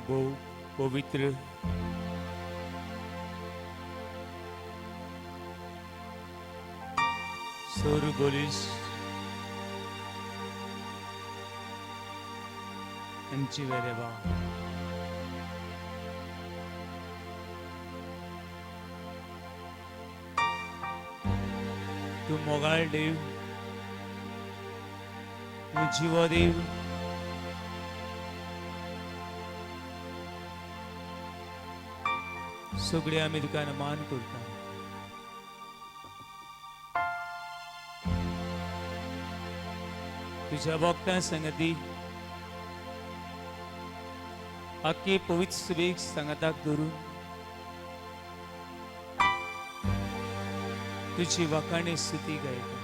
भोव पवित्र सोरू बोलीस आमची वेरेवा तूं मोगाळ देव, तूं जिवो देव, सगळे आमी तुका मान करता. तुझ्या भक्तां संगती आख्खी पवित्र सुबेक सांगाताक धरून तुझी वाखाणी स्तुती गायता.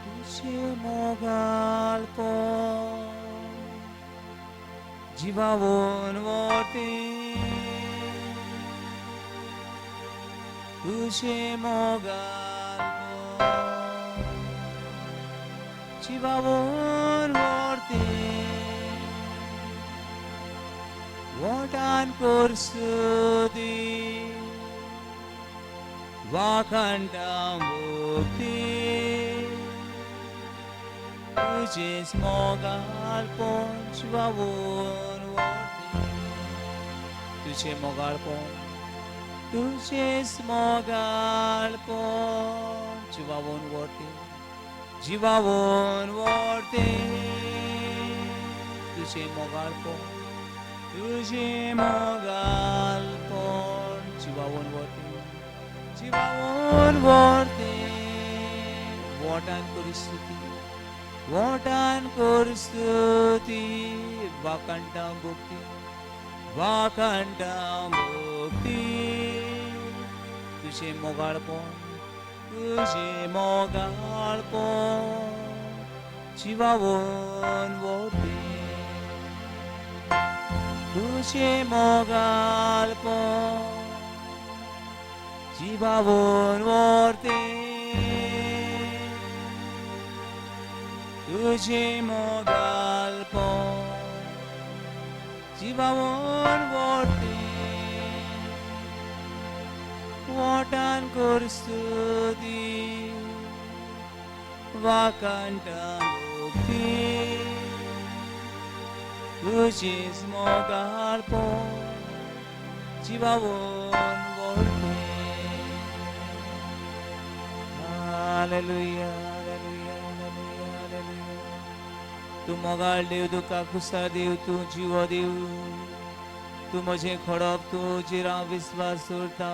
तुझे मोगाल जिवावून वोटे, तुझे मोगाल जिवावून वोटे, वोटान कोर्सुदी वाखंडा मुक्ती, तुझेच मोगाळपण जिवावून वोटे, तुझे मोगाळपण, तुझेच मोगाळपण जिवावून वोटे, जिवावून वोटे, तुझे मोगाळपण, तुझे मोगाळपण जिवावून वोटे, जिवावून वोटे, वोटान करी स्तुती, वोटान कर स्तुती, वाकांटा भक्ती, वाकांटा भक्ती, तुझे मोगाळपण, तुझे मोगाळपण जिवावून वोटे, तुझे मोगाळपण जिवावून वोटे, तुझे मोगाळपण जिवावून वोटे, वोटान कर स्तुती वाकांटा मुक्ती, तुझेच मोगाळपण जिवावून वोटे. Hallelujah, hallelujah, hallelujah, hallelujah. तूं मोगाळ देव, तूं काकुसा देव, तूं जिवो देव, तूं म्हजें खडप, तूं जेर हांव विस्वास दवरता,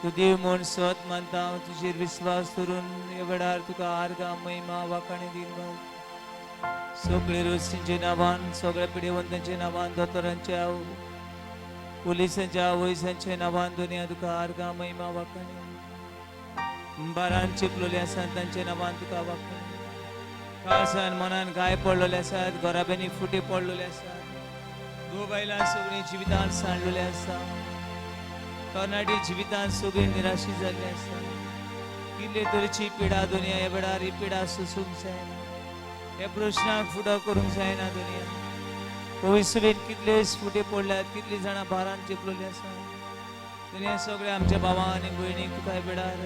तूं देव म्हूण सत मानता, तुजेर विस्वास दवरून ह्या वेळार तुका आर्गां महिमा वाखाणी दिवपाक सगळे रोसींच्या नांवान, सगळ्या पिडेवंतांच्या नांवान, दोतोरांच्या, पुलिसांच्या, वयसांच्या नांवान दुनिया तुका आर्गां महिमा वाखाणी. बारान चिपलोले आसात तांच्या नांवान तुका वाखाणी. काळसान मनान घाय पडलेले आसात, घराब्यांनी फुटे पडलेले आसात, घोव बायलां सगळीं जिवितान सांडलेले आसा, तरणाटी जिवितान सगळी निराशी जाल्ली आसा. कितले तरेची पिडा दुनिया ह्या वेळार, ही पिडा सोसूंक जायना, ह्या प्रश्नाक फुडो करूंक जायना. दुनिया भविष्यवेन कितलेच फुटे पडल्यात, कितली जाणां भारान चिपलेली आसा. दुनिया सगळे आमच्या भावा आनी भयणीक तुका ह्या वेळार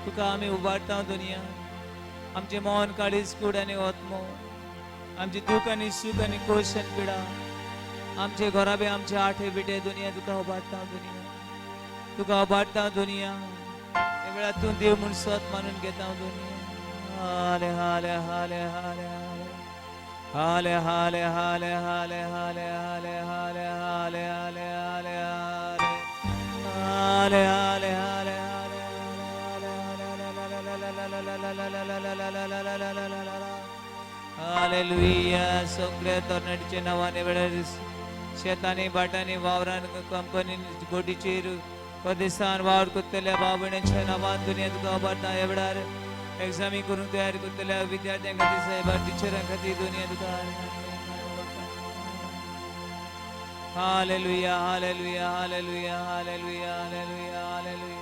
तुका आमी उबारता. दुनिया आमचे मन, काळीज, कूड आनी आत्मो, आमचे दुःख आनी सूख आनी खोश आनी पिडा, आमचे घराबे, आमचे आठे बिटे, दुनिया तुका उबारता. दुनिया तुका उबारता. दुनिया ह्या वेळार तूं देव म्हूण सत मानून घेता. दुनिया हाले हाले हाले हाले हाले हाले हाले हाले हाले हाले हाले हाले हाले हाले हाले हाले हाले हाले हाले. हालेलुया. सगळ्या तरणाट्याच्या नावाने वेळार शेतांनी, भाटांनी, वावरान, कंपनी, बोटीचेर, परदेसान वावर करतल्या भाव भयणांच्या नांवान दुनिया तुका उबारता. ह्या वेळार एग्जामी करूंक तयारी करतल्या विद्यार्थ्यां खातीर, साहेबा, टिचरां खातीर दुनिया तुका. Hallelujah, hallelujah, hallelujah, hallelujah, hallelujah, hallelujah.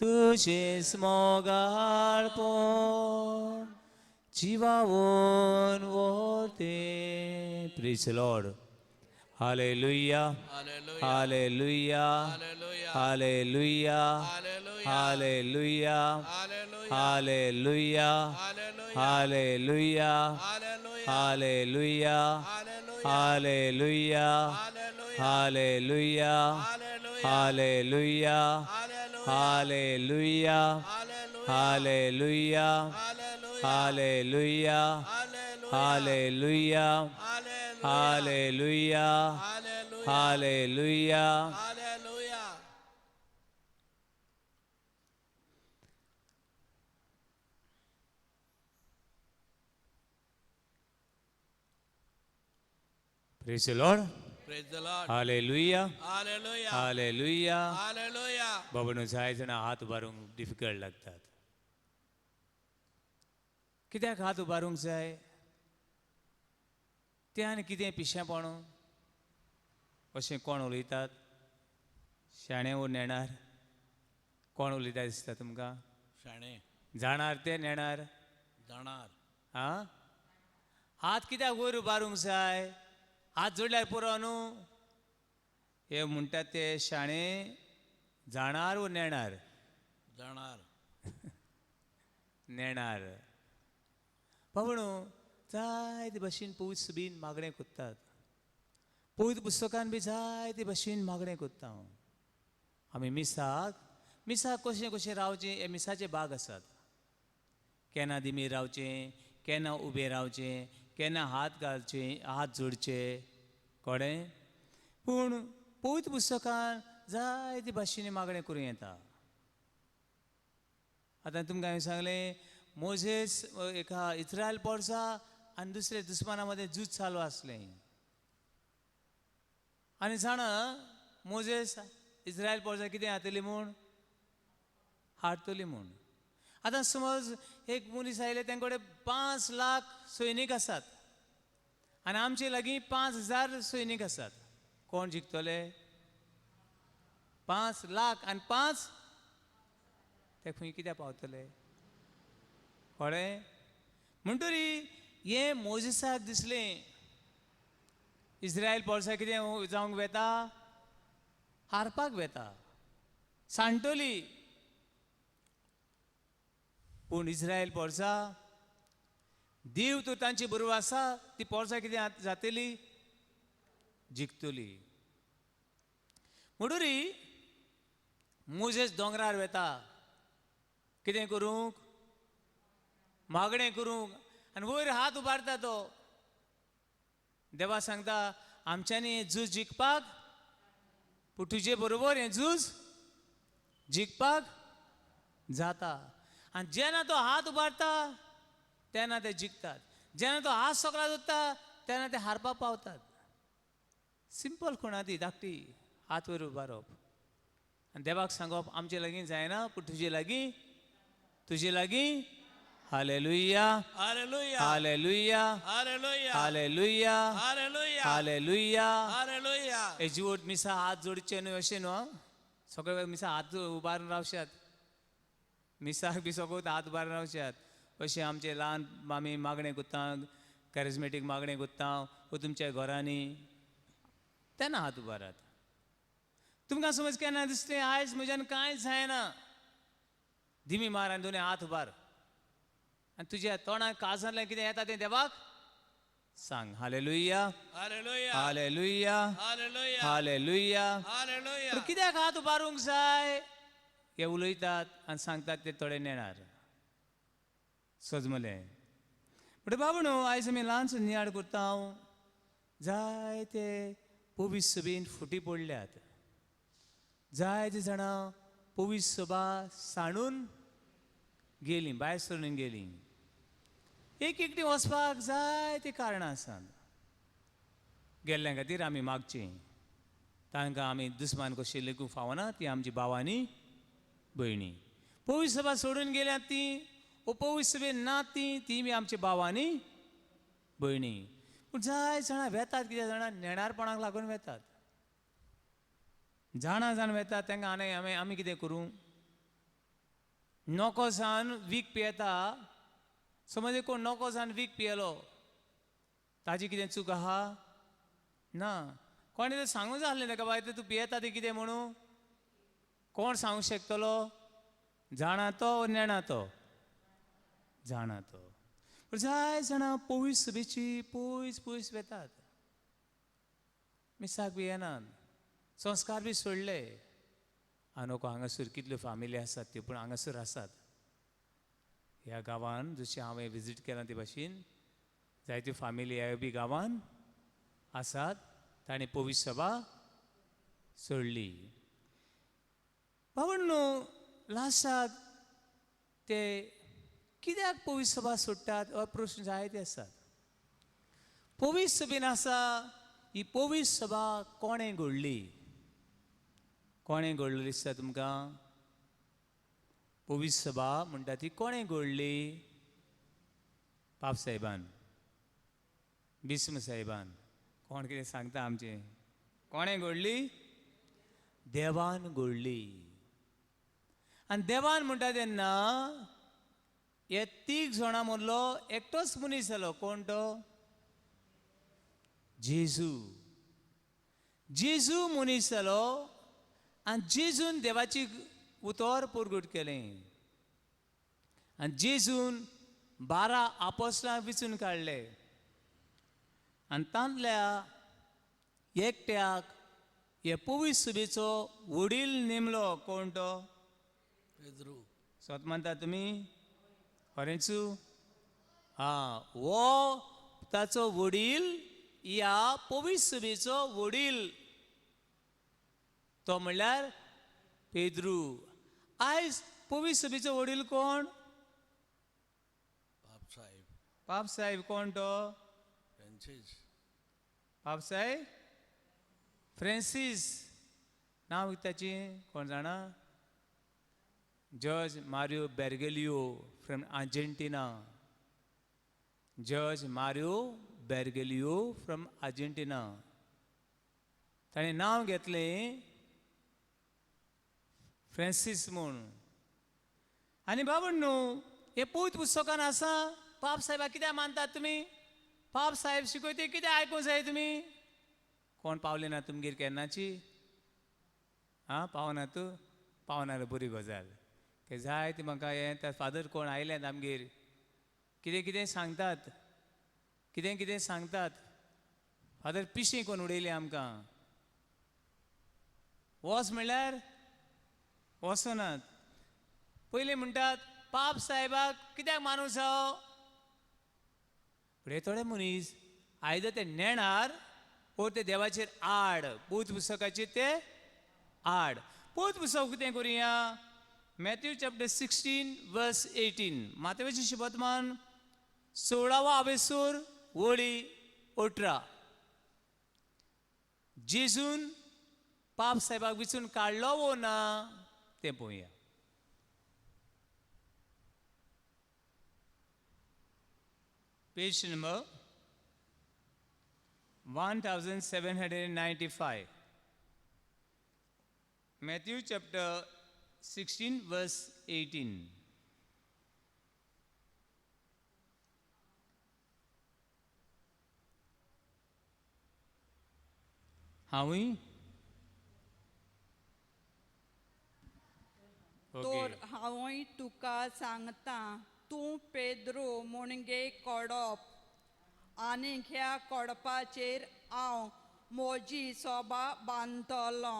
तुजेच मोगाळपण जिवावून व्हरते. Praise Lord. Hallelujah, hallelujah, hallelujah, hallelujah, hallelujah, hallelujah, hallelujah, hallelujah, hallelujah, hallelujah, hallelujah, hallelujah, hallelujah, hallelujah, hallelujah, hallelujah. Praise the Lord. Praise the Lord. Hallelujah. Hallelujah. Hallelujah. Hallelujah. बाबांनो जाय जाणां हात उबारूंक difficult लागतात. कित्याक हात उबारूंक जाय? तें आनी कितें पिशेपण अशें कोण उलयतात? शाणे वो नेणार? कोण उलयता दिसता तुमकां? शाणे. जाणार ते नेणार? जाणार. आं, हात कित्याक वयर उबारूंक जाय? हात जोडल्यार पुरो न्हू. हे म्हणटात ते शाणे जाणार वो नेणार? जाणार. नेणार. बाबणो जायते भशेन पवित्र बीन मागणें कोत्तात. पवित्र पुस्तकान बी जायते भशेन मागणें कोत्ता. आमी मिसाक मिसाक कशें कशें रावचें हे मिसाचे भाग आसात. केन्ना दिमीर रावचें, केन्ना उबें रावचें, केन्ना हात घालचे, हात जोडचे, कळ्ळें? पूण पवित्र पुस्तकान जायते भाशेनी मागणें करूं येता. आतां तुमकां हांवें सांगलें, मोजेस एका इस्रायल पोरसा आनी दुसरे दुस्माना मदें झूज चालू आसलें. आनी जाणा मोजेस इस्रायल पोरसा कितें जातली म्हूण, हारतली म्हूण. आतां समज एक मनीस आयले, तेंचे कडेन 5 लाख सैनीक आसात आनी आमचे लागीं 5,000 सैनीक आसात. कोण जिखतले? 5 लाख आनी 5, ते खंय कित्याक पावतले? कळ्ळें? म्हणटरी हें मोजेसाक दिसलें इस्रायल पोरसा कितें जावंक वेता, हारपाक वेता, सांडटली. पूण इस्रायल पोरसा देव तर तांचे बरोबर आसा, ती पोरसा कितें जातली, जिखतली. म्हणटरी मोजेस दोंगरार वेता कितें करूंक, मागणें करूंक. आनी वयर हात उबारता तो. देवा सांगता आमच्यांनी हें झूज जिखपाक, पूण तुजे बरोबर हें झूज जिखपाक जाता. आनी जेन्ना तो हात उबारता तेन्ना ते जिखतात, जेन्ना तो हात सकला दवरता तेन्ना ते हारपाक पावतात. सिंपल खुणा ती धाकटी, हात वयर उबारप आनी देवाक सांगप आमचे लागीं जायना पूण तुजे लागीं, तुजे लागीं. Hallelujah, hallelujah, hallelujah, hallelujah, hallelujah, hallelujah, hallelujah, hallelujah. हेजी वट मिसा हात जोडचे न्हय अशें न्हू, सगळे मिसा हात उबारून रावशात, मिसाक बी सगळो हात उबारून रावशात. अशें आमचे ल्हान आमी मागणें कोत्ता, कॅरिजमेटीक मागणें कोत्ता वो तुमच्या घरांनी, तेन्ना हात उबारात. तुमकां समज केन्ना दिसलें आयज म्हज्यान कांय जायना, दिमी मार आनी दोनी हात उबार आनी तुज्या तोंडाक काळजांतल्यान कितें येता तें देवाक सांग. Hallelujah, hallelujah, hallelujah, hallelujah, hallelujah. Hallelujah. कित्याक हात उबारूंक जाय हे उलयतात आनी सांगतात ते थोडे नेणार सजमले. म्हणटा बाबा न्हू आयज आमी ल्हानसो नियाळ करता. हांव जायते पवित्र सभेन फुटी पडल्यात, जायते जाणां पवित्र सभा सांडून गेलीं, भायर सरून गेलीं. एक एकटी वचपाक जायतीं कारणां आसात. गेल्ल्या खातीर आमी मागचीं, तांकां आमी दुस्मान कशें लेखूंक फावना, ती आमची भावांनी भयणी. पवित्र सभा सोडून गेल्यात ती, वो पवित्र सभेन ना ती, ती बी आमच्या भावांनी भयणी. पूण जाय जाणां वेतात, कित्याक जाणां नेणारपणाक लागून वेतात, जाणां जाण वेतात. तांकां आनी आमी आमी कितें करूं? नको जावन वीख पियेता, समज कोण नको जावन वीख पियेलो, ताजी कितें चूक आहा ना? कोणें तर सांगूं जाय आसलें ताका, बाय तूं पियेता तें कितें म्हणून. कोण सांगूंक शकतलो? जाणा तो नेणा तो? जाणा तो. पूण जाय जाणां पयस सभेची पयस पयस वेतात, मिसाक बी येनात, संस्कार बी सोडले. आनी हांगासर कितल्यो फामिली आसात त्यो पूण हांगासर आसात. ह्या गांवान जशें हांवें विजीट केलां ते भाशेन जायत्यो फामिली ह्या बी गांवान आसात, ताणें पवित्र सभा सोडली. बाबा न्हू लास्टाक ते कित्याक पवित्र सभा सोडटात हो प्रश्न जायते आसात. पवित्र सभेन आसा ही पवित्र सभा कोणें घडली? कोणें घडली दिसता तुमकां? पवित्र सभा म्हणटा ती कोणें घडली? पापसाहेबान, भीष्म साहेबान. कोण कितें सांगता आमचें? कोणें घडली? देवान घडली. आनी देवान म्हणटा तेन्ना हे तीग जाणां मदलो एकटोच मनीस जालो. कोण तो? जेजू. जेजू मनीस जालो आनी जेजून देवाची उतर परगट केलें. आनी जेजून 12 आपोस्लांक विचून काडले आनी तांतल्या एकट्याक हे पवित्र सभेचो वडील नेमलो. कोण तो? पेद्रू. सत मानता तुमी? खरेंचू? आं, हो ताचो वडील, ह्या पवित्र सभेचो वडील तो म्हणल्यार पेद्रू. आयज पवित्र सभेचो वडील कोण? पापसाहेब. पापसाहेब कोण तो? फ्रांसीस. पापसाहेब फ्रांसीस. नांव ताचें कोण जाणा? Jorge Mario Bergoglio from Argentina. Jorge Mario Bergoglio from Argentina. ताणें नांव घेतलें फ्रांसीस म्हूण. आनी बाबा न्हू हें पवित्र पुस्तकान आसा. पाप साहेबाक कित्याक मानतात तुमी? पाप साहेब शिकयते कित्याक आयकूंक जाय तुमी? कोण पावले ना तुमगेर केन्नाची? आं, पावना तूं? पावना बरी गजाल. ते जाय ती म्हाका हें त्या फादर कोण आयले आमगेर कितें कितें सांगतात, कितें कितें सांगतात. फादर पिशें कोण उडयलें आमकां. वच म्हणल्यार वचनात. पयलीं म्हणटात पाप साहेबाक कित्याक मानूं जावो? पूण हे थोडे मनीस आयदर ते नेणार वो ते देवाचेर आड, पवित्र पुस्तकाचेर ते आड. पवित्र पुस्तक कितें करुया? मॅथ्यू चॅप्टर 16 वर्स 18, मातेवाची शिबतमान 16 आवेसूर वळी 18. जेजून पाप साहेबाक विचून काडलो वो ना तें पळोवया. Page number 1795, Matthew chapter 16 verse 18. हांवूय तर हांवूय तुका सांगता, तूं पेद्रू मुणगे कोडप आनी ह्या कोडपाचेर हांव म्हजी सोबा बांदतलो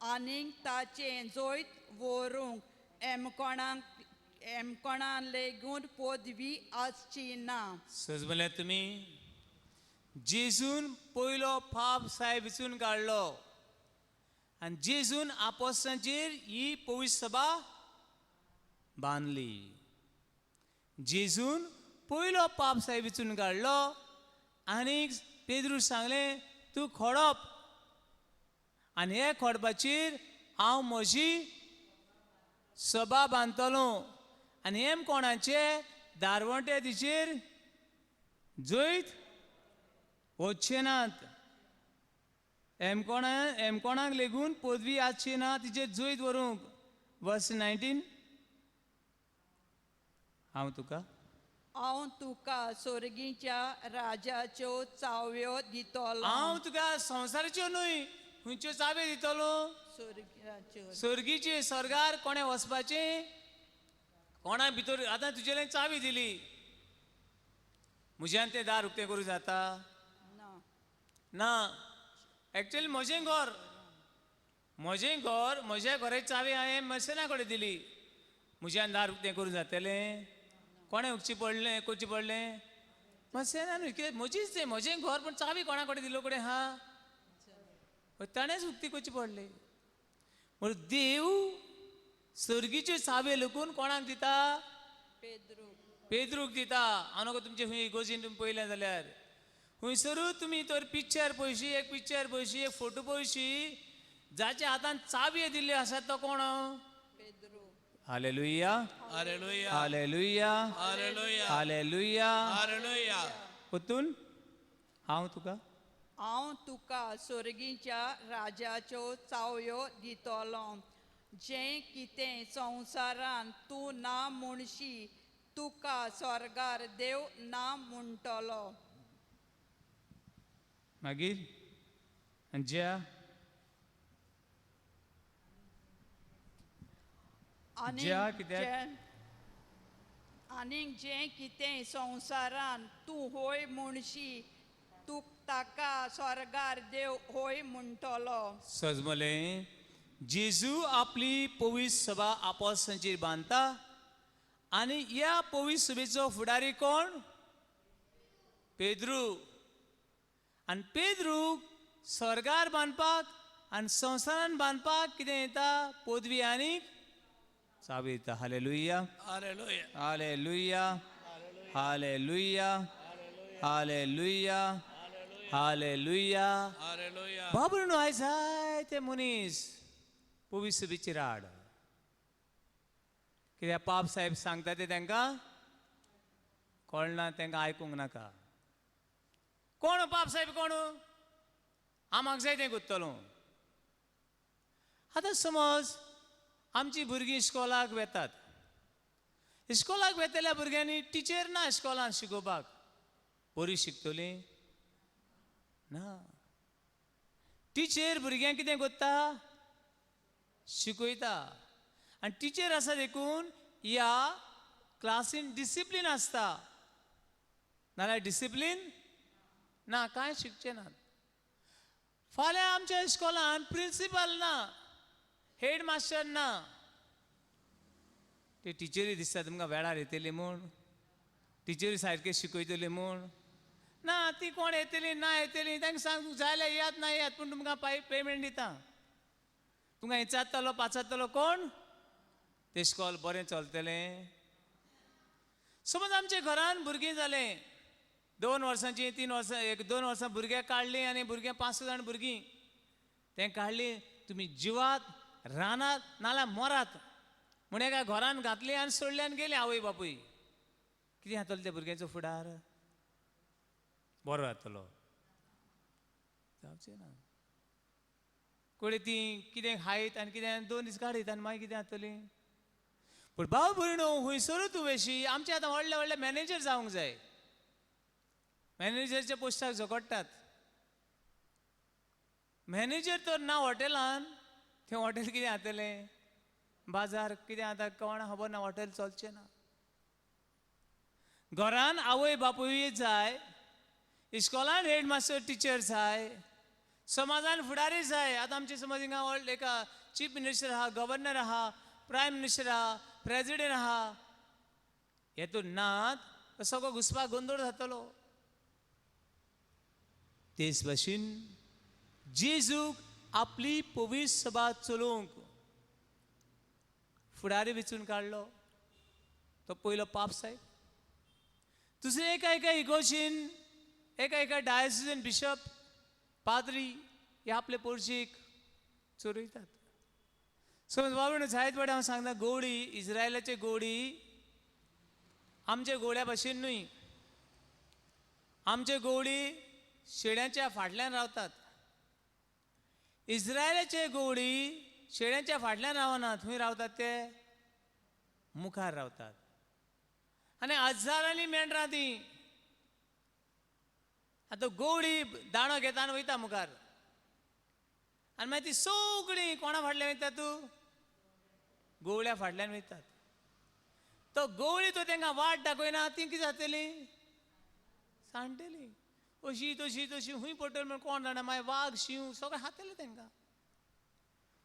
आनीक ताचें जैत व्हरूंक एमकोणाक लेगून पदवी आसची ना. सज म्हणल्यार तुमी जेजून पयलो पाप साहेब विचून काडलो आनी जेजून आपोस्तांचेर ही पवित्र सभा बांदली. जेजून पयलो पाप साहेब विचून काडलो आनी पेद्रू सांगलें तूं खोडप आनी हे खोडपाचेर हांव म्हजी सभा बांदतलो आनी हेम कोणाचे दारवंटे तिचेर जैत वचचे नात. एम कोणाक लेगून पदवी आसची ना तिचेर जैत व्हरूंक. वर्स 19. हांव तुका, हांव तुका सोर्गीच्या राजाच्यो चावयो दितलो. हांव तुका संवसाराच्यो न्हय, खंयच्यो चाबयो दितलो? सोर्गाच्यो. स्वर्गीचे. स्वर्गार कोणें वचपाचें, कोणा भितर आतां तुजेल्यान चावी दिली, म्हज्यान तें दार उक्तें करूं जाता ना. ना. एक्चुअली म्हजें घर, म्हजें घर, म्हज्या घराची चावी हांवें मसना कडेन दिली, म्हज्यान दार उक्तें करूं जातलें? कोणें उगचें पडलें, करचें पडलें? मसेना न्हय, कित्याक म्हजीच तें, म्हजें घर, पूण चावी कोणा कडेन दिल्लो कडेन आहा, ताणेंच उक्ती करची पडली. म्हण देव सर्गीच्यो चावयो लकून कोणाक दिता? पेद्रू. पेद्रूक दिता. हांव नको तुमचे खंय इगोजीन तुमी पळयलें जाल्यार खुंयसरूय तुमी तर पिक्चर पळयशी, एक पिक्चर पळयशी, एक फोटो पळयशी, जाच्या हातान चावयो दिल्ल्यो आसात तो कोण? Pedro. Hallelujah, hallelujah, hallelujah, hallelujah, hallelujah. Hallelujah. परतून, हांव तुका, हांव तुका सोर्गीच्या राजाच्यो चावयो दितलो. जें कितें संवसारान तूं ना म्हणशी तुका स्वर्गार देव ना म्हणटलो. मागीर आनी ज्या आनीक ज्या कित्याक? आनीक जें कितें संवसारान तूं होय म्हणशी तूं ताका स्वर्गार देव होय म्हणटलो. सजमलें. जेजू आपली पवित्र सभा आपोसांचेर बांदता आनी ह्या पवित्र सभेचो फुडारी कोण? पेद्रू. आनी पेद्रूक स्वर्गार बांदपाक आनी संवसारान बांदपाक कितें येता? पदवी आनी चावी येता. Hallelujah, hallelujah, hallelujah, hallelujah, hallelujah, hallelujah. Hallelujah. बाबून आयज जायते मनीस पवित्र सभेचेर आड, कित्याक पाप साहेब सांगता ते तांकां कळना, तांकां आयकूंक नाका. कोण पाप साहेब? कोण? आमाक जाय तें करतलो. आतां समज आमची भुरगीं इस्कोलाक वेतात, इस्कोलाक वेतल्या भुरग्यांनी टिचर ना इस्कोलान शिकोवपाक, बरी शिकतलीं ना. टिचर भुरग्यांक कितें करता? शिकयता. आनी टिचर आसा देखून ह्या क्लासीन डिसिप्लीन आसता, नाल्यार डिसिप्लीन ना, कांय शिकचें ना. फाल्यां आमच्या इस्कोलान प्रिंसिपल ना, हेड मास्टर ना, ते टिचरी दिसता तुमकां वेळार येतली म्हूण, टिचरी सारके शिकयतली म्हूण ना, ती कोण येतली ना येतली, तांकां सांग जाय जाल्यार येयात ना येयात, पूण तुमकां पेमेंट दिता. तुमकां विचारतलो पाचारतलो कोण? तें इस्कोल बरें चलतलें. समज आमच्या घरान भुरगीं जालें, 2 वर्सांचीं, 3 वर्सां, 1-2 वर्सां भुरग्याक काडलीं आनी भुरगीं 5-6 जाण भुरगीं तें काडलीं, तुमी जिवात रानात नाल्यार मरात म्हूण एका घरान घातली आनी सोडली आनी गेली आवय बापूय. कितें जातलो त्या भुरग्यांचो फुडार? बरो जातलो? जावचें ना. कोडे ती कितें खायत आनी कितें 2 दीस काडीत आनी मागीर कितें जातलीं? पूण भाव भयणो हुंयसरूय तूं वेशी, आमचे आतां व्हडले व्हडले मॅनेजर जावंक जाय, मॅनेजरच्या पोस्टाक झगडटात. मॅनेजर तर ना हॉटेलान, तें हॉटेल कितें जातलें? बाजार कितें आतां कोण खबर ना, हॉटेल चलचें ना. घरान आवय बापूय जाय, इस्कोलान हेडमास्टर टिचर जाय, समाजान फुडारी जाय. आतां आमचे समज हिंगा व्हड एका चीफ मिनिस्टर आहा, गव्हर्नर आहा, प्रायम मिनिस्टर आहा, प्रेजिडेंट आहा, हेतून नात सगळो घुसपाक गोंदळ जातलो. तेच भाशेन जेजूक आपली पवित्र सभा चलोवंक फुडारी वेंचून काडलो, तो पयलो पाप साहेब. दुसरें एका एका इगोजीन, एका एका डायसिजन बिशप पाद्री हे आपले पोर्शीक चोरयतात. समज बाबा जायत वाटे हांव सांगता, गोवडी, इस्रायलाचे गोवडी आमच्या गोवड्या भाशेन न्हय. आमचे गोवडी शेड्यांच्या फाटल्यान रावतात, इस्रायलाचे गोवडी शेड्यांच्या फाटल्यान रावनात. खंय रावतात ते? मुखार रावतात. आनी हजारांनी मेंढरां ती. आतां गोवळी दाणो घेता आनी वयता मुखार, आनी मागीर ती सगळीं कोणा फाटल्यान वयता तूं? गोवळ्या फाटल्यान वयतात. तो गोवळी तो तांकां वाट दाखयना, ती कितें जातली? सांडटली. अशी तशी तशी खूंय पडटली म्हण कोण जाणा. मागीर वाग शींव सगळें खातले तांकां.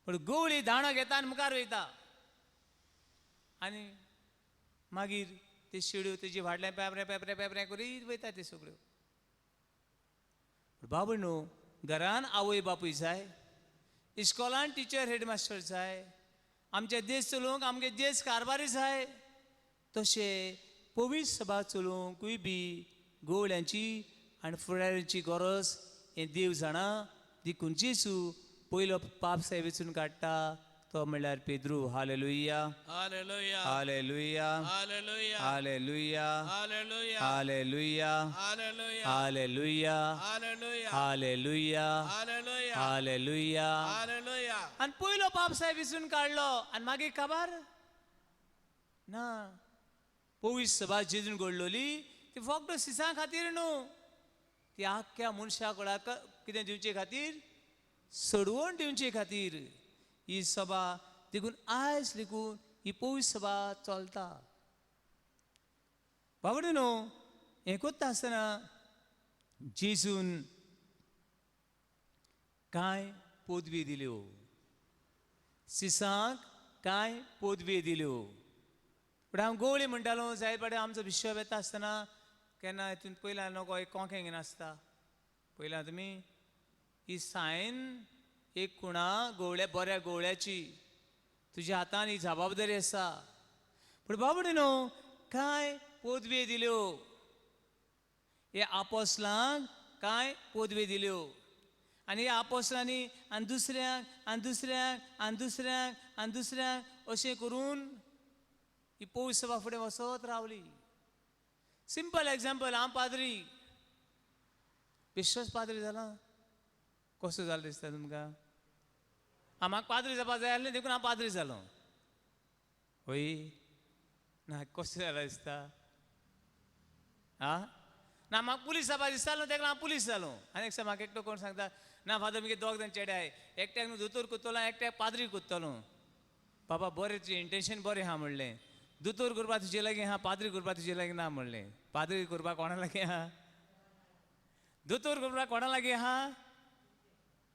पूण गोवळी दाणो घेता आनी मुखार वयता, आनी मागीर ते शेड्यो तेजी फाटल्यान पेपरे पेपरे पेपरे करीत वयता ते सगळ्यो. बाबू न्हू, घरान आवय बापूय जाय, इस्कॉलान टिचर हेडमास्टर जाय, आमचे देश चलोवंक आमगे देश कारभारी जाय. तशें पवित्र सभा चलोवंकूय बी गोवळ्यांची आनी फुडाऱ्यांची गरज हें देव जाणा. देखून जेजू पयलो पाप साहेब वेंचून काडटा तो म्हणल्यार Pedro. Hallelujah, hallelujah, hallelujah, hallelujah, hallelujah, hallelujah, hallelujah, hallelujah, hallelujah, hallelujah, hallelujah, hallelujah, hallelujah. Hallelujah. आनी पयलो पाप साहेब विसून काडलो आनी मागीर काबार ना. पवित्र सभा जेजून घडलोली ती फक्त सिसां खातीर न्हू, ती आख्ख्या मनशा कडाक कितें दिवचे खातीर? सोडवण दिवचे खातीर ही सभा. देखून आयज लेगून ही पवित्र सभा चलता. बाबडे न्हू, हें करता आसतना जेजून कांय पदवी दिल्यो, सिसांक कांय पदवी दिल्यो. पूण हांव गोवळी म्हणटालो जायत पाटे आमचो बिशप येता आसतना केन्ना हितून पयला नको एक कोंकें घेवन आसता. पयला तुमी ही सायन एक खुणा गोवळ्या, बऱ्या गोवळ्याची, तुज्या हातान ही जबाबदारी आसा. पूण बाबडे न्हू, कांय पदवी दिल्यो हे आपोसलांक, कांय पदवी दिल्यो. आनी ह्या आपोसलांनी आनी दुसऱ्यांक आनी दुसऱ्यांक आनी दुसऱ्यांक आनी दुसऱ्यांक अशें करून ही पवित्र सभा फुडें वचत रावली. सिंपल एग्जाम्पल, हांव पाद्री, विश्वास पाद्री जाला. कसो जालो दिसता तुमकां? हांव म्हाका पाद्री जावपा जाय आसलें देखून हांव पाद्री जालो. हय ना, कसो जाला दिसता? आं ना, म्हाका पुलीस जावपा दिसतालो तेका हांव पुलीस जालो. आनी एक म्हाका एकटो कोण सांगता, ना फादर मुगे दोग जाण चेडे आहाय, एकट्याक न्हू दोतोर कोत्तलो, एकट्याक पाद्री कोत्तलो. बाबा बरें, तुजें इंटेन्शन बरें आहा म्हणलें, दोतोर करपा तुजे लागीं आहा, पाद्री करपा तुजे लागीं ना म्हणलें. पाद्री करपा कोणा लागीं आहा? दोतोर करपा कोणा लागीं आहा?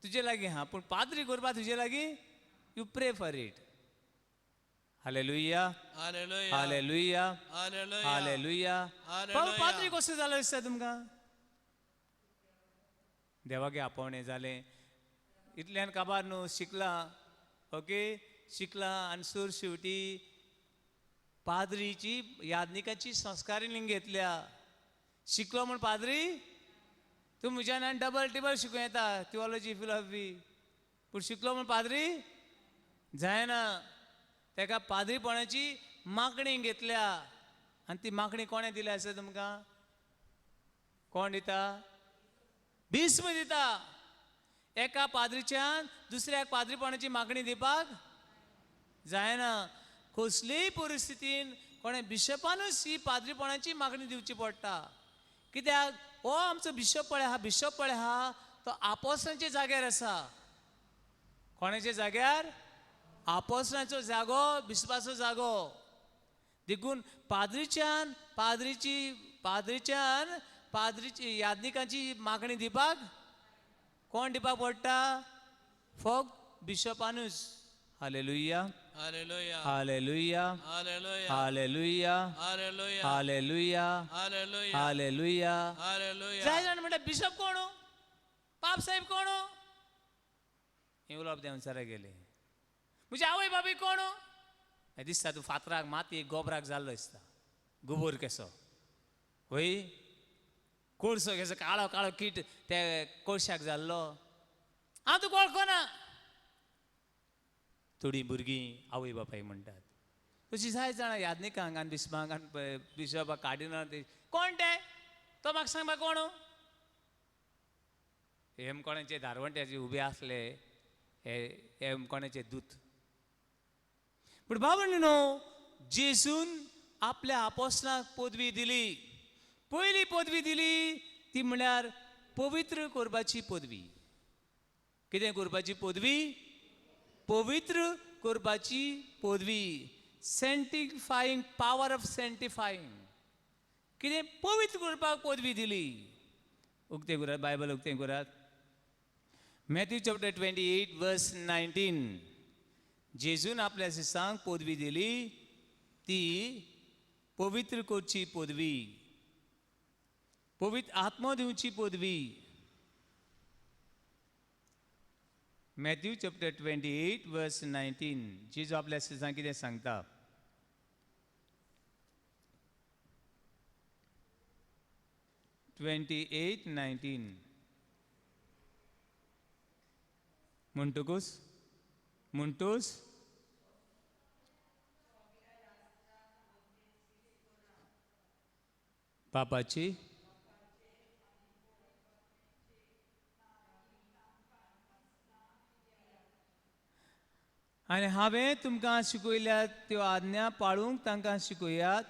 तुजे लागीं आहा. पूण पाद्री करपा तुजे लागीं, you pray for it. Hallelujah, hallelujah, hallelujah, hallelujah, hallelujah. Hallelujah. पाद्री कसो जालो दिसता तुमकां? देवागे आपोवणें जालें इतल्यान काबार न्हू शिकला, ओके शिकला. आनी सूर शेवटी पाद्रीची यादनिकाची संस्कारिणी घेतल्या. शिकलो म्हूण पाद्री तूं म्हज्यान आनी डबल टिबल शिकूं येता, थियोलॉजी फिलॉसॉफी, पूण शिकलो म्हूण पाद्री जायना. तेका पाद्रीपणाची मागणी घेतल्या. आनी ती मागणी कोणें दिल्या आसा तुमकां? कोण दिता? भीस्म दिता. एका पाद्रीच्यान दुसऱ्याक पाद्रीपणाची मागणी दिवपाक जायना. कसलेय परिस्थितीन कोणें बिशपानूच ही पाद्रीपणाची मागणी दिवची पडटा. कित्याक हो आमचो बिशप पळय आहा, बिशप पळय आहा, तो आपोसनाच्या जाग्यार आसा. कोणाच्या जाग्यार? आपोसनाचो जागो, बिशपाचो जागो. देखून पाद्रीच्यान पाद्रीची पाद्रीच्यान पाद्रीची यादनिकांची मागणी दिवपाक कोण दिवपाक पडटा? फक्त बिशपानूच. Hallelujah, hallelujah, hallelujah, hallelujah, hallelujah, hallelujah, hallelujah, hallelujah, hallelujah. Hallelujah. जाय जाण म्हणटा बिशप कोण? पाप साहेब कोण? हें उलोवप देंवचारा गेलें. म्हजे आवय बापूय कोण? हें दिसता तूं फातराक माती गोबराक जाल्लो दिसता, गोबोर केसो, वय कोळसो केसो, काळो काळो कीट ते कोळशाक जाल्लो. हांव तुका वळखना. थोडीं भुरगीं आवय बापाय म्हणटात. तशी जाय जाणां यादनिकांक आनी बिस्पांक आनी बिशपाक कार्डिनल ते कोण ते? तो म्हाका सांग कोण? हेमकोणाचे दारवंट्याचे उबे आसले हे हेमकोणाचे दूत. पूण बाबा न्हू, जेजून आपल्या आपोसलांक पदवी दिली. पयली पदवी दिली ती म्हळ्यार पवित्र करपाची पदवी. कितें करपाची पदवी? पवित्र करपाची पदवी. Sanctifying, power of sanctifying. कितें पवित्र करपाक पदवी दिली. उक्तें करात बायबल, उक्तें करात. मॅथ्यू चॅप्टर 28 वर्स 19. जेजून आपल्या शिसांक पदवी दिली ती पवित्र करची पदवी, पवित्र आत्मो दिवची पदवी. मॅथ्यू चॅप्टर 28 वर्स 19. जेजू आपल्या शिसांक कितें सांगता? 28:19. म्हणटकूच म्हणटूच पापाची आनी हांवें तुमकां शिकयल्यात त्यो आज्ञा पाळूंक तांकां शिकयात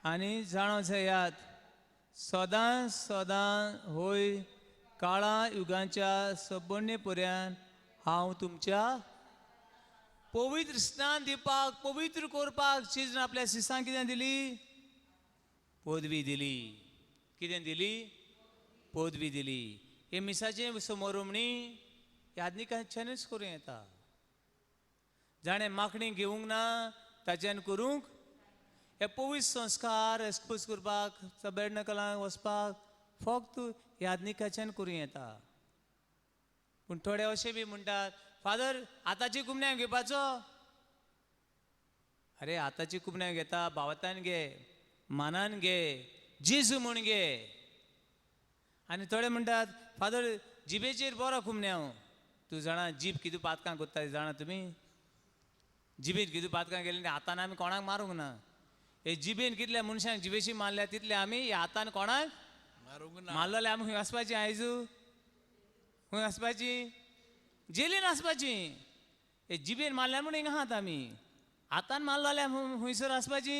आनी जाणो जायात, सदां सदां होय काळा युगांच्या सबंद पर्यंत हांव तुमच्या. पवित्र स्नान दिवपाक, पवित्र करपाक जेजून आपल्या शिसांक कितें दिली? पदवी दिली. कितें दिली? पदवी दिली. हे मिसाचें समोरमणी यादनिकाच्यानूच करूं येता. जाणें माखणी घेवंक ना ताच्यान करूंक हे पवित्र संस्कार एक्सपोज करपाक, तबेर्नकलांक वचपाक फक्त यादनिकाच्यान करूं येता. पूण थोडे अशें बी म्हणटात, फादर आतांची कुमण्यांक घेवपाचो. अरे आतांची कुमण्यांक घेता, भावातान घे, मानान घे, जेजू म्हूण घे. आनी थोडे म्हणटात, फादर जिबेचेर बरो कुमण्यांव. तूं जाणा जीब कितें पातकां करता जाणा तुमी? जिबेन कितें पातकां केली हातान आमी कोणाक मारूंक ना. हे जिबेन कितल्या मनशांक जिबेशी मारल्या तितले आमी ह्या हातान कोणाक मारूंक ना. मारलेले आमी खंय वचपाची आयजू? खंय वचपाची? जेलीन वचपाची. हे जिबेन मारल्या म्हूण हिंगा आहात आमी, हातान मारलेले खंयसर वचपाची?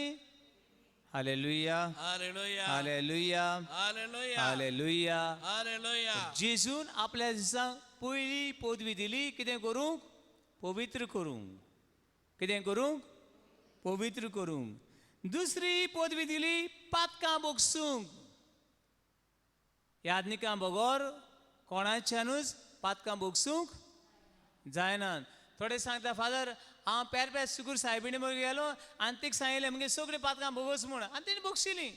Hallelujah, hallelujah, hallelujah, hallelujah, hallelujah. Hallelujah. जेजून आपल्या दिसांक पयली पदवी दिली कितें करूंक? पवित्र करूंक. कितें करूंक? पवित्र करूंक. दुसरी पदवी दिली पातकां बोगसूंक. यादनिकां बगर कोणाच्यानूच पातकां बोगसूंक जायना. थोडे सांगता, फादर हांव पेर पेर सुकूर सायबिणी बरोबर गेलो आनी तिका सांगिल्लें मगे सगळीं पातकां बोगस म्हूण, आनी तेणी बोगशिलीं.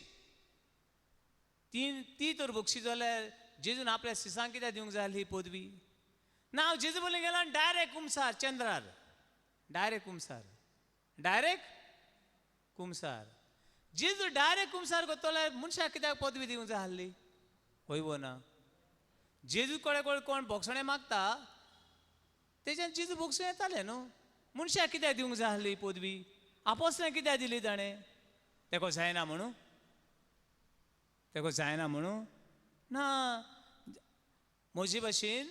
ती तर बोगशी जाल्यार जेजून आपल्या सिसांक कित्याक दिवंक जाय ही पदवी? ना, हांव जेजू बरोबर गेलो आनी डायरेक्ट कुमसार, चंद्रार डायरेक्ट कुमसार, डायरेक्ट कुमसार. जेजू डायरेक्ट कुमसार करतलो मनशाक कित्याक पदवी दिवंक जाय आसली? हय वो ना? जेजू कडेन कोण कोण बोगसणें मागता तेज्यान जेजू बोगसूं येतालें न्हू. मनशाक कित्याक दिवंक जाय आसली पदवी? आपोसलें कित्याक दिली ताणें? तेका जायना म्हणून? तेका जायना म्हणून? ना. म्हजे भाशेन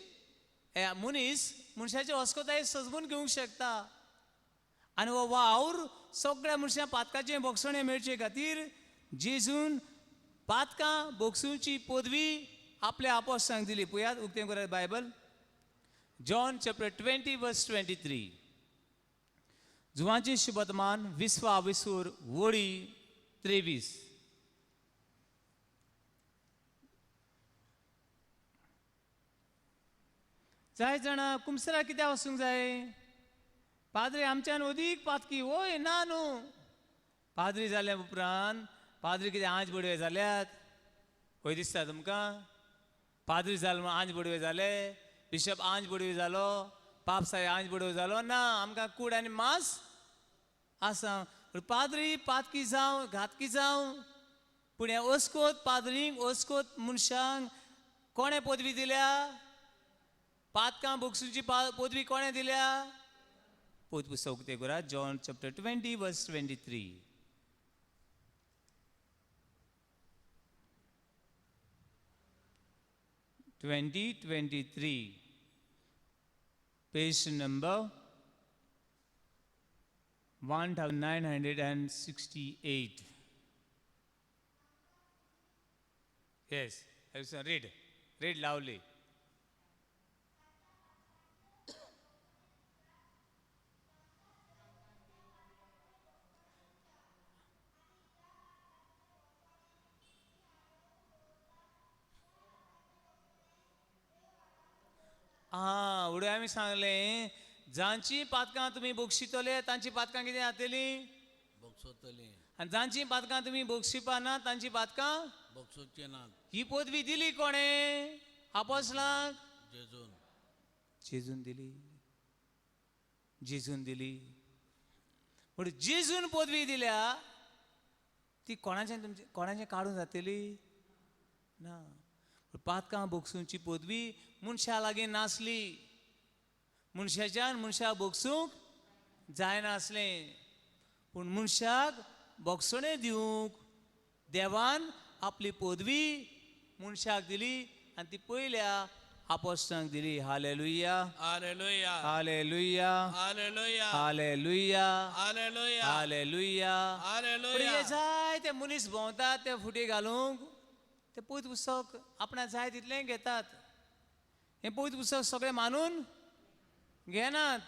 हे मनीस मनशाची अस्कताय सजगून घेवंक शकता आनी हो वावर सगळ्या मनशां पातकाचें बोगसणें मेळचे खातीर जेजून पातकां बोगसुची पदवी आपल्या आपोसांक दिली. पळयात उक्तें करात बायबल, जॉन चॅप्टर 20 वर्स 23. जुवांची शुभतमान विस्वा विसूर वळी 23. जाय जाणा कुमसरा कित्याक वचूंक जाय? पाद्री आमच्यान अदीक पातकी. वय ना न्हू. पाद्री जाल्या उपरांत पाद्री कितें आंज बडवे जाल्यात? खंय दिसता तुमकां? पाद्री जाल म्हूण आंज बडवे जाले? बिशप आंज बडवे जालो, पाप साहेब आंज बडवे जालो? ना, आमकां कूड आनी मांस आसा. पूण पाद्री पातकी जावं घातकी जावं, पूण ह्या अस्कोत पाद्रींक अस्कोत मनशांक कोणें पदवी दिल्या? पातकां बोगसुची पदवी कोणें दिल्या? पोत पुस्तक उक्तें करात, जॉन चॅप्टर 20 वर्स 23. 20:23, page number 1968. Yes, Harrison, read. Read loudly. आं, उडय आमी सांगलें, जांची पातकां तुमी बक्षितले तांची पातकां कितें जातली? बक्षोतली. आनी जांची पातकां तुमी बक्षिपा ना तांची पातकां बक्षोचे नात. ही पदवी दिली कोणें? आपोसलांक जेजून. जेजून दिली. जेजून दिली. पूण जेजून पदवी दिल्या ती कोणाचें, तुमचें कोणाचें काडून जातली ना. पातकां बोगसूंची पदवी मनशा लागीं नासली. मनशाच्यान मनशाक बोगसूंक जायनासलें. पूण मनशाक बोगसणें दिवंक देवान आपली पदवी मनशाक दिली आनी ती पयल्या आपोस्तांक दिली. Hallelujah, hallelujah, hallelujah, hallelujah, hallelujah, hallelujah, hallelujah. Hallelujah. जाय ते मनीस भोंवतात ते फुटी घालूंक ते पवित्र पुस्तक आपणाक जाय तितलें घेतात. हें पवित्र पुस्तक सगळें मानून घेनात.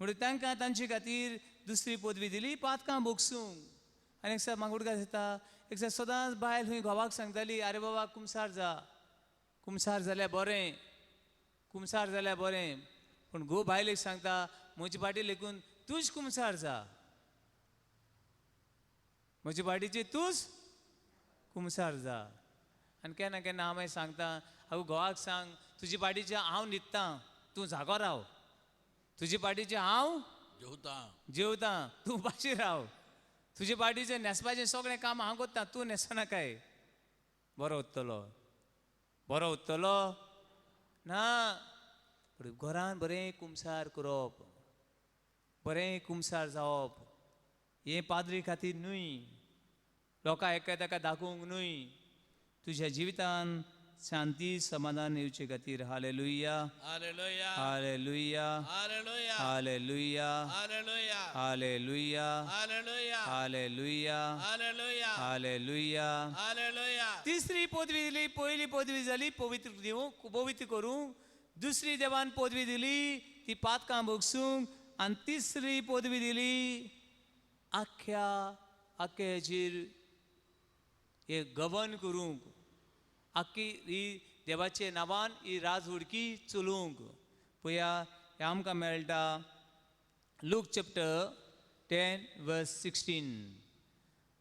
म्हणून तांकां तांचे खातीर दुसरी पदवी दिली पातकां बोगसूंक. आनी एक म्हाका उडगास येता, एक सदांच बायल खंय घोवाक सांगताली, आरे बाबा कुमसार जा, कुमसार जाल्यार बरें, कुमसार जाल्यार बरें. पूण घोव बायलेक सांगता, म्हजी पाटी लेखून तूंच कुमसार जा, म्हजे पाटीचे तूंच कुमसार जा. आनी केन्ना केन्ना हांव मागीर सांगता, हांव घोवाक सांग तुजे पाटीचे हांव न्हिदतां, तूं जागो राव, तुजे पाटीचे हांव जेवतां जेवतां, तूं उपाशी राव, तुजे पाटीचें न्हेसपाचें सगळें काम हांव करतां, तूं न्हेसनाकाय. बरो उत्तलो, बरो उत्तलो ना. पूण घरान बरें कुमसार करप, बरें कुमसार जावप हें पाद्री खातीर न्हय, लोकां एका ताका दाखोवंक न्हय, तुज्या जिवितान शांती समाधान येवचे खातीर. Hallelujah, hallelujah, hallelujah, hallelujah, hallelujah, hallelujah, hallelujah, hallelujah, hallelujah, hallelujah, hallelujah. Hallelujah. तिसरी पदवी दिली. पयली पदवी जाली पवित्र दिवंक, पवित्र करूंक. दुसरी देवान पदवी दिली ती पातकां भोगसूंक. आनी तिसरी पदवी दिली आख्या आख्या हेचेर हे गवन करूंक, आख्खी ही देवाचे नांवान ही राजवडकी चलोवंक. पळया हें आमकां मेळटा लूक चॅप्टर 10 वर्स 16.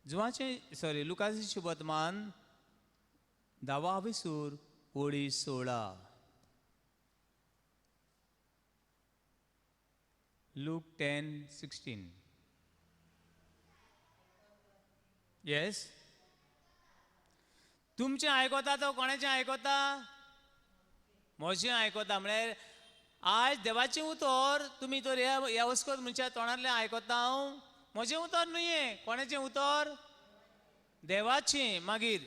जुवाचें सॉरी लुकाचें शुभवर्तमान 10 ओळी 16. लूक 10:16. येस, तुमचें आयकता तो कोणाचें आयकता? म्हजें आयकता. म्हळ्यार आयज देवाचें उतर तुमी तर ह्या वस्कोत मनशा तोंडांतल्यान आयकता. हांव म्हजें उतर न्हय हें, कोणाचें उतर? देवाचें. मागीर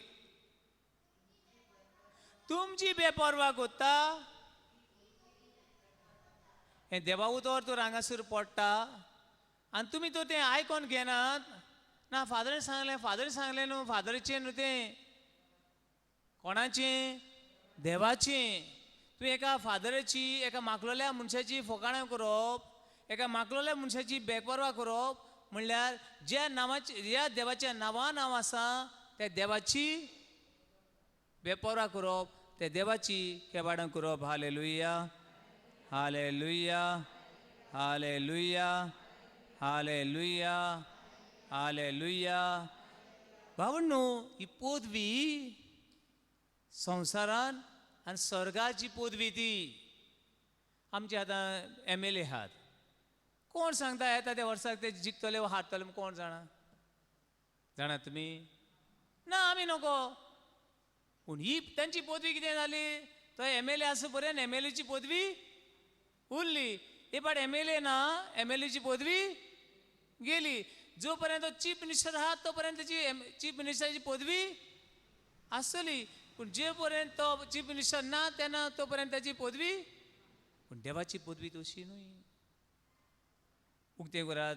तुमची बेपर्वा करता, हें देवा उतर तर हांगासर पडटा आनी तुमी तर तें आयकोन घेनात. ना फादरान सांगलें, फादरान सांगलें न्हू, फादराचें न्हू तें, कोणाचें? देवाचें. तूं एका फादराची, एका माकलोल्या मनशाची फोकाणां करप, एका माकलोल्या मनशाची बेपर्वा करप म्हणल्यार ज्या नांवाची, ज्या देवाच्या नांवान हांव आसा त्या देवाची बेपर्वा करप, त्या देवाची केबाडां करप. Hallelujah, hallelujah, hallelujah, hallelujah, hallelujah. भावंडो, ही पदवी संवसारान आनी स्वर्गाची पदवी ती. आमचे आतां MLA आहात, कोण सांगता येता त्या वर्साक ते जिखतले वा हारतले, कोण जाणा? जाणा तुमी? ना, आमी नको. पूण ही तांची पदवी कितें जाली? तो MLA आसा पर्यंत MLAची पदवी उरली. हे पाट MLA ना, MLAची पदवी गेली. जो पर्यंत तो चीफ मिनिस्टर आहा तो पर्यंत ताची चीफ मिनिस्टराची पदवी आसतली. पूण जे पर्यंत तो चीफ मिनिस्टर ना तेन्ना तो पर्यंत ताची पदवी. पूण देवाची पदवी तशी न्हय. उक्तें करात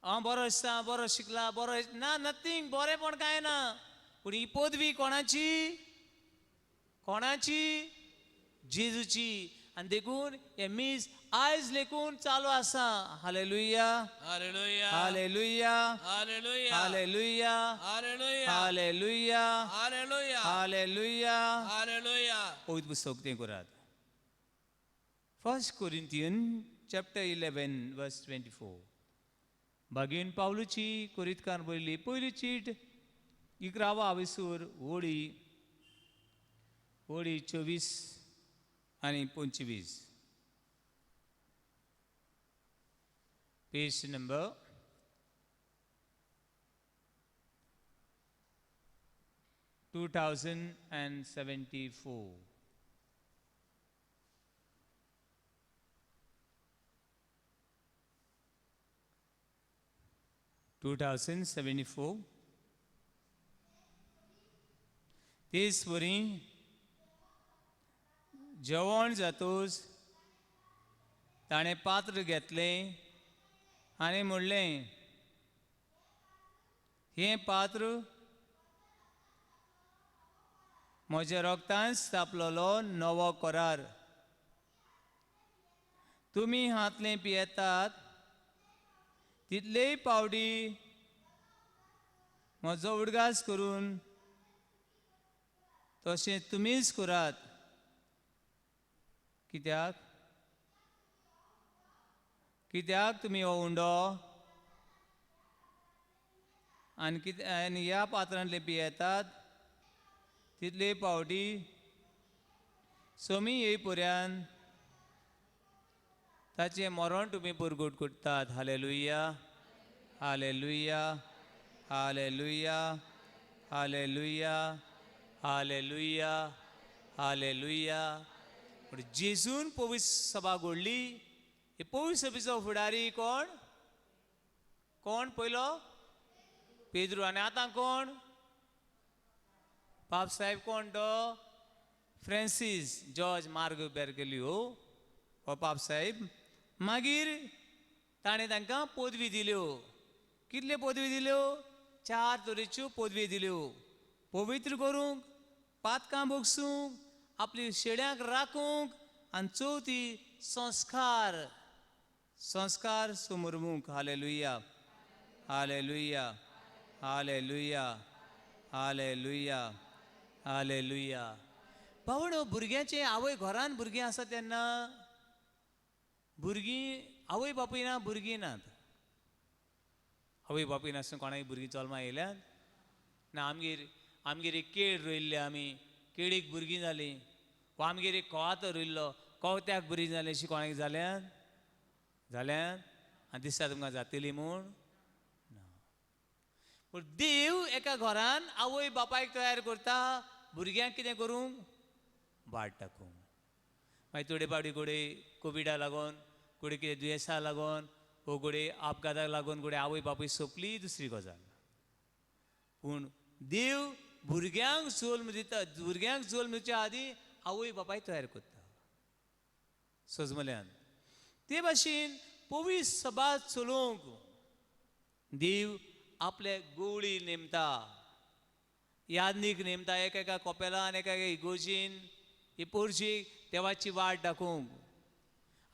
हांव बरो दिसता, बरो शिकला, बरो ना, नथींग, बरेंपण कांय ना. पूण ही पदवी कोणाची? कोणाची? जेजूची. आनी देखून हें मीस आयज लेखून चालू आसा. Hallelujah, hallelujah, hallelujah, hallelujah, hallelujah, hallelujah, hallelujah, hallelujah, hallelujah. Hallelujah. पवित्र पुस्तक तें करात. 1 Corinthian chapter 11 verse 24. बागेन पावलूची कोरितकान बरयली पयली चीट 11 आवेसूर ओळी ओळी 24 आनी 25. Page number 2074. 2074. तेच वरी जेवण जातूच ताणें पात्र घेतलें आनी म्हणलें, हें पात्र म्हज्या रोगतान स्थापलेलो नवो करार. तुमी हातलें पियेतात तितलेय पावटी म्हजो उडगास करून तशें तुमीच करात. कित्याक? कित्याक तुमी हो उंडो आनी कितें आनी ह्या पात्रांतले पियेतात तितले पावटी सोमी येय पर्यान ताचें मरण तुमी पुरगूट करतात. Hallelujah, hallelujah, hallelujah, hallelujah, hallelujah, hallelujah. पूण जेजून पवित्र सभा घडली. हे पवित्र सभेचो फुडारी कोण? कोण पयलो? पेद्रू. आनी आतां कोण? पाप साहेब कोण तो? फ्रांसीस जॉर्ज मार्ग बेरगेलियो हो पाप साहेब. मागीर ताणें तांकां पदवी दिल्यो. कितल्यो पदवी दिल्यो? 4 तरेच्यो पदवी दिल्यो. पवित्र करूंक, पातकां भोगसूंक, आपली शेड्यांक राखूंक, आनी चवथी संस्कार, संस्कार समरमूंक. Hallelujah, hallelujah, hallelujah, hallelujah, hallelujah. भावणो, भुरग्यांचे आवय घरान भुरगीं आसा तेन्ना भुरगीं आवय बापूय ना, भुरगीं नात. आवय बापूय नासतना कोणाक भुरगीं जल्मा येयल्यात ना. आमगेर आमगेर एक केळ रोयल्ले, आमी केळीक भुरगीं जालीं, वा आमगेर एक कवाथो रोयल्लो, कवत्याक भुरगीं जालीं, अशीं कोणाक जाल्यात? जाल्यात? आनी दिसता तुमकां जातली म्हूण? ना. पूण देव एका घरान आवय बापायक तयार करता भुरग्यांक कितें करूंक? वाट दाखोवंक. मागीर थोडे फावटी घडये कोविडा लागून, घडये कितें दुयेंसा लागून, वो घडये अपघाताक लागून घडये आवय बापूय सोंपली, दुसरी गजाल. पूण देव भुरग्यांक जल्म दिता. भुरग्यांक जल्म दिवच्या आदीं आवय बापाय तयार करता. सजमल्यान ते भाशेन पवित्र सभा चलोवंक देव आपले गोवळी नेमता, यादनीक नेमता. एका एका कोपेलान, एका एका इगोजीन ही पोरची देवाची वाट दाखोवंक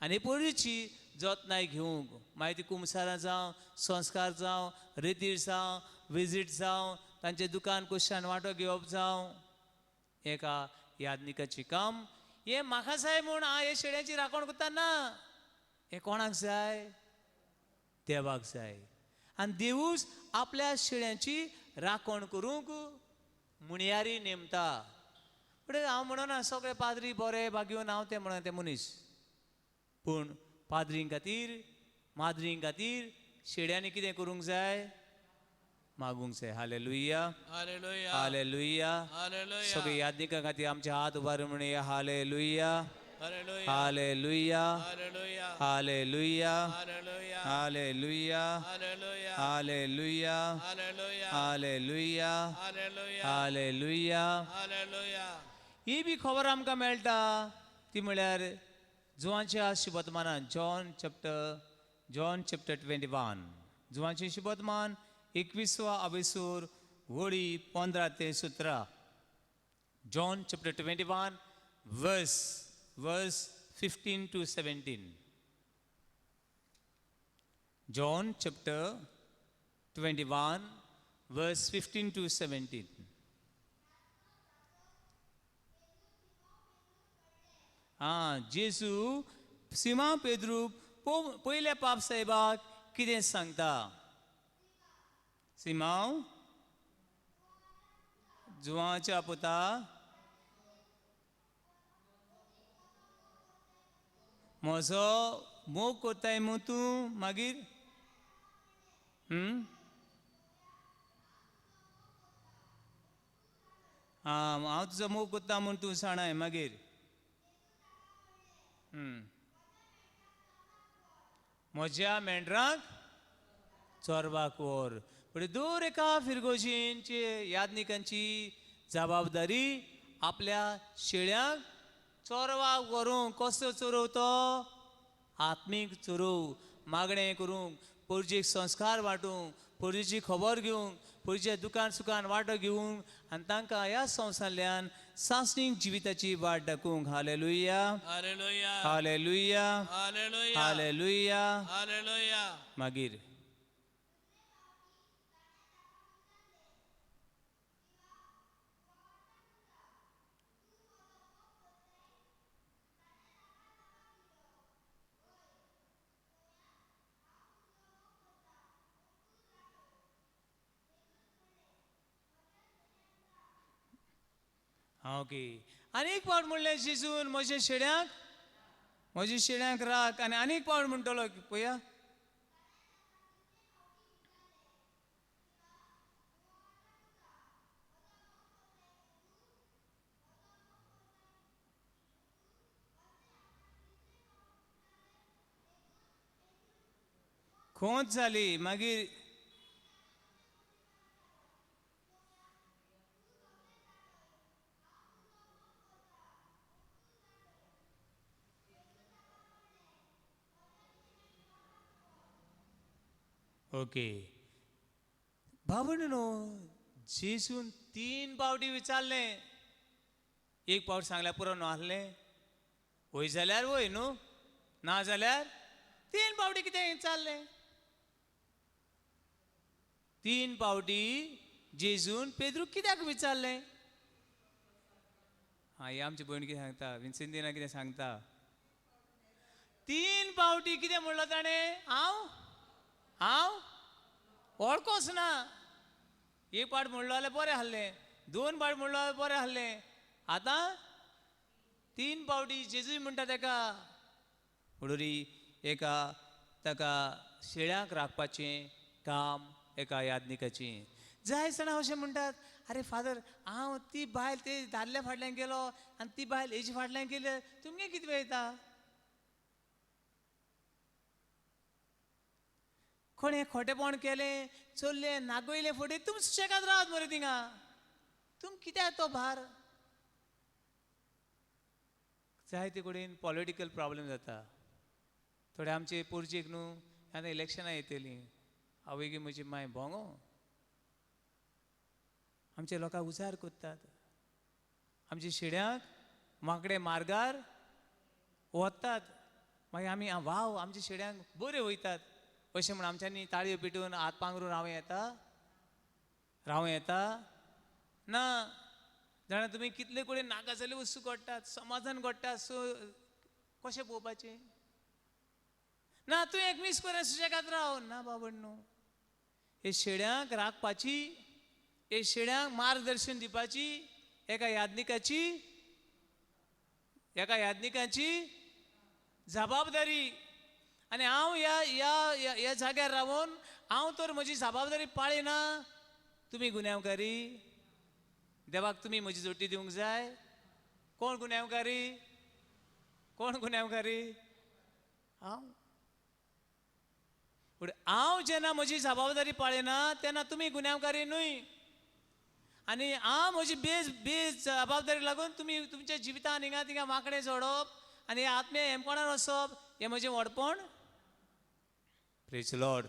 आनी पोरची जतनाय घेवंक. मागीर ती कुमसारां जावं, संस्कार जावं, रेतीर जावं, विजीट जावं, तांचें दुकान कुशान वांटो घेवप जावं, एका यादनिकाचें काम. हें म्हाका जाय म्हूण हांव हे शेड्याची राखण करता ना. हें कोणाक जाय? देवाक जाय. आनी देवूच आपल्या शेड्यांची राखण करूंक मुणयारी नेमता. पूण हांव म्हणना सगळे पाद्री बरे भाग्योन हांव तें म्हणना ते मनीस, पूण पाद्रीं खातीर, माद्रीं खातीर शेड्यांनी कितें करूंक जाय? मागूंक जाय. Hallelujah, hallelujah, hallelujah. हालेलुया. सगळे यादनिकां खातीर आमचे हात उबारून म्हणया hallelujah, hallelujah, hallelujah, hallelujah, hallelujah, hallelujah, hallelujah, hallelujah, hallelujah, hallelujah, hallelujah, hallelujah, hallelujah. Hallelujah. ही बी खबर आमकां मेळटा ती म्हळ्यार जुवांच्या शुभतमानान, जॉन चॅप्टर 21. जुवांची शुभतमान 21वा आवेसूर वळी 15 ते 17. John chapter 21 verse 15 to 17. John chapter 21 verse 15 to 17. आं, जेजू सिमा पेद्रू पयल्या पाप साहेबाक कितें सांगता? सिमांव जुवाच्या पुता, म्हजो मोग कोत्ताय मू तूं? मागीर आं, हांव तुजो मोग कोत्ता म्हूण तूं जाणाय. मागीर म्हज्या मेंढरांक चोरवाक व्हर. पूण दर एका फिरगोजींची यादनिकांची जबाबदारी आपल्या शेळ्यांक चोरवाक व्हरूंक. कसो चोरव तो? आत्मीक चोरोव, मागणें करूंक, पोरजेक संस्कार वांटूंक, पोरजेची खबर घेवंक, पोरजे दुकान सुकान वांटो घेवंक आनी तांकां ह्या संवसारांतल्यान सासणीक जिविताची वाट दाखोवंक. Hallelujah, hallelujah, hallelujah, hallelujah, hallelujah. Hallelujah. मागीर ओके, आनी एक पावट म्हणलें जेजून, म्हज्या शेड्यांक, म्हज्या शेड्यांक राख. आनी आनीक पावट म्हणटलो पळया, खोंच जाली. मागीर ओके भावंडांनो, जेजून 3 पावटी विचारलें. एक पावट सांगल्यार पुरो न्हू आहलें, वय जाल्यार वय न्हू, ना जाल्यार 3 पावटी कितें विचारलें? 3 पावटी जेजून पेद्रूक कित्याक विचारलें? हां, ही आमची भयण कितें सांगता, विन्सेंतीना कितें सांगता? 3 पावटी कितें म्हणलो ताणें? हांव हांव वळखोच ना. एक पाट म्हणलो जाल्यार बरें आहलें, 2 पाट म्हणलो जाल्यार बरें आहलें, आतां 3 पावटी जेजूय म्हणटा ताका. म्हणून एका ताका शेळ्यांक राखपाचें काम एका यादनिकाचें. जाय जाणां अशें म्हणटात, आरे फादर, हांव ती बायल ते दादल्या फाटल्यान गेलो आनी ती बायल हेजे फाटल्यान गेले, तुमगे कितें येता? कोणें खोटेपण केलें, चल्लें, नागयलें फुडें, तुम सुशेगाद रावत मरे थिंगा, तुम कित्याक तो भार? जायते कडेन पॉलिटिकल प्रॉब्लम जाता. थोडे आमचे पोरजेक न्हू आतां इलेक्शनां येतलीं, आवय गे म्हजी माय भोंगो, आमचे लोकांक उजार करतात, आमच्या शेड्यांक माकडे मार्गार वतात, मागीर आमी वाव आमच्या शेड्यांक बरे वयतात अशें म्हण आमच्यांनी ताळयो पेटून हात पांगरून रावं येता? रावं येता ना. जाणा तुमी कितले कडेन नाका जाल्यो वस्तू घडटात, समाजान घडटात, सो कशें पळोवपाचें? ना तूं एक मीस करून सुशेगाद राव ना बाबड न्हू. हे शेड्यांक राखपाची, हे शेड्यांक मार्गदर्शन दिवपाची एका यादनिकाची, एका यादनिकाची जबाबदारी. आनी हांव ह्या ह्या ह्या जाग्यार रावन हांव तर म्हजी जबाबदारी पाळिना, तुमी गुन्यांवकारी. देवाक तुमी म्हजी जोटी दिवंक जाय. कोण गुन्यांवकारी? कोण गुन्यांवकारी? हांव. पूण हांव जेन्ना म्हजी जबाबदारी पाळिना तेन्ना तुमी गुन्यांवकारी न्हय. आनी हांव म्हजी बेज बेज जबाबदारी लागून तुमी तुमच्या जिवितान हिंगा थिंगा वांकडें जोडप आनी आत्मे हेमकोणान वचप हें म्हजें व्हडपण. Praise Lord.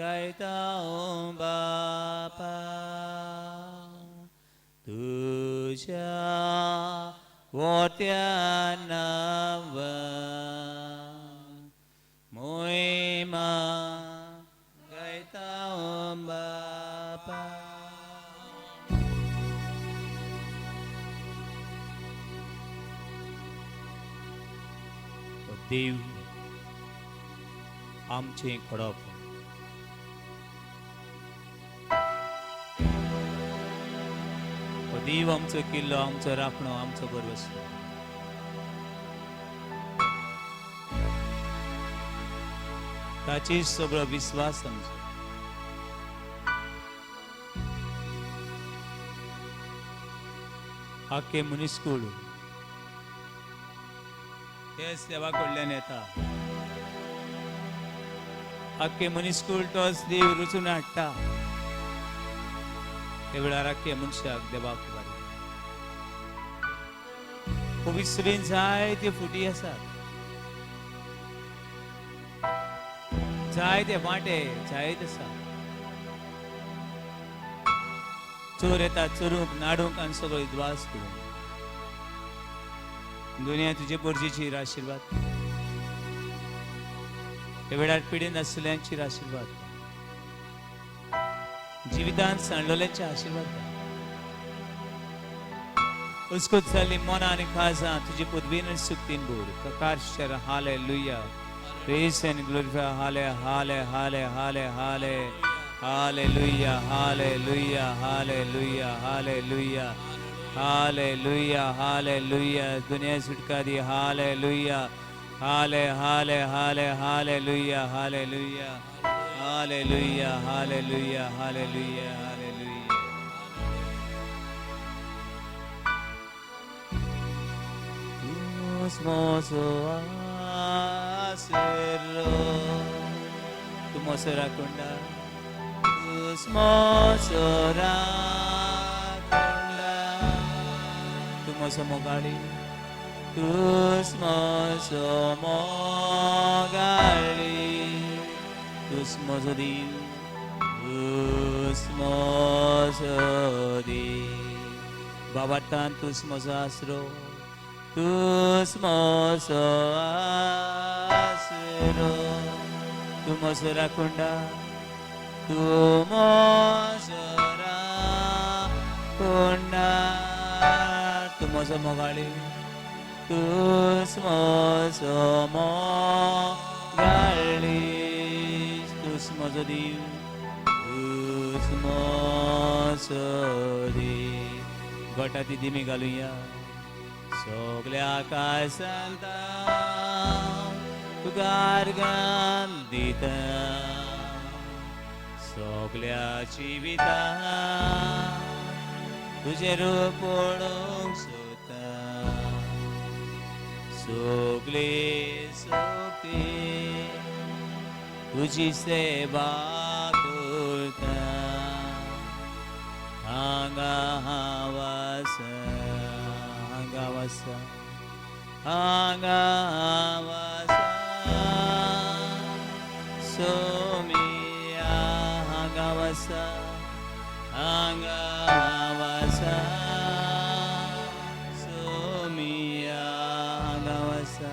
गायता बापा तुझ्या वोट्या नांवान मोहिमा गायता बापा. ओ देव आमचें खडप, ओ देव आमचो किल्लो, आमचो राखणो, आमचो भरवसो. ताचेर सगळो विस्वास आमचो. आख्खे मनीसकूळ तेच देवा कडल्यान येता. आख्खे मनीसकूळ तोच देव रचून हाडटा. त्या वेळार आख्खे मनशाक देवाक खबर. पवित्रेन जायते फुटी आसात, जायते वांटे जायत आसा. चोर येता चोरूंक, नाडूंक आनी सगळो विद्वास करूंक. दुनिया तुजे पोरजेचेर आशिर्वाद, ह्या वेळार पिडेन आसलेल्यांचेर आशिर्वाद, जिवितांत सांडलेल्यांचे आशिर्वाद. उत्स्कूत जाल्ली मनां आनी काळजां तुजे पदवीन आनी सुक्तीन भर. ककारशर hallelujah. Praise and glorify. Halle halle halle halle halle hallelujah hallelujah hallelujah hallelujah hallelujah hallelujah. दुनिया सुटका दी. हालेलुया हाले हाले हाले hallelujah hallelujah hallelujah hallelujah hallelujah hallelujah. तूंच म्हजो आसरो, तूं म्हजो राखणदार, तूंच म्हजो राखणदार, तूं म्हजो मोगाळी, तूंच म्हजो मोगाळी, तूंच म्हजो देव, तूंच म्हजो देव. बाबातान तूंच म्हजो आसरो, तूंच म्हजो आसरो, तूं म्हजो राखणदार, तूं म्हजो राखणदार, तूं म्हजो मोगाळी, तूंच म्हजो मोगाळी, तूंच म्हजो देव, तूंच म्हजो देव. गोटा ती दिमी घालुया. सगल्या आकाशांत तुका अर्गां दिता, सगल्या जिवितांत तुजें रूप पळोवंक सोदता. सगली शक्ती तुजी सेवा करता. हांगा हांव आसा, हांगा हांव आसा, हांगा हांव आसा, सोमिया हांगा हांव आसा, हांगा हांव आसा, सोमिया हांगा हांव आसा,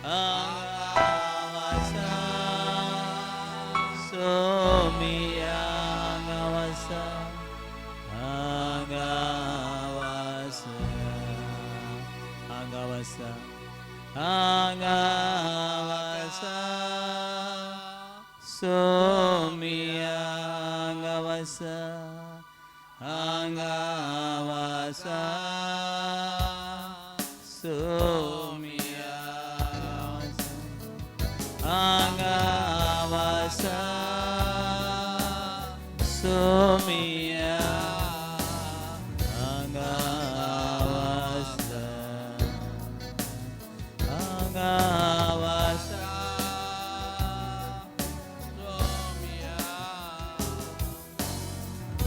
हांगा हांव आसा, सोमिया हांगा हांव आसा, हांगा हांव आसा, हांगा हांव आसा, हांगा हांव आसा, सोमिया हांगा हांव आसा, हांगा हांव आसा, सोमिया हांगा हांव आसा, सोमिया हांगा हांव आसा, हांगा हांव आसा, सोमिया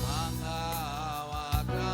हांगा हांव आसा.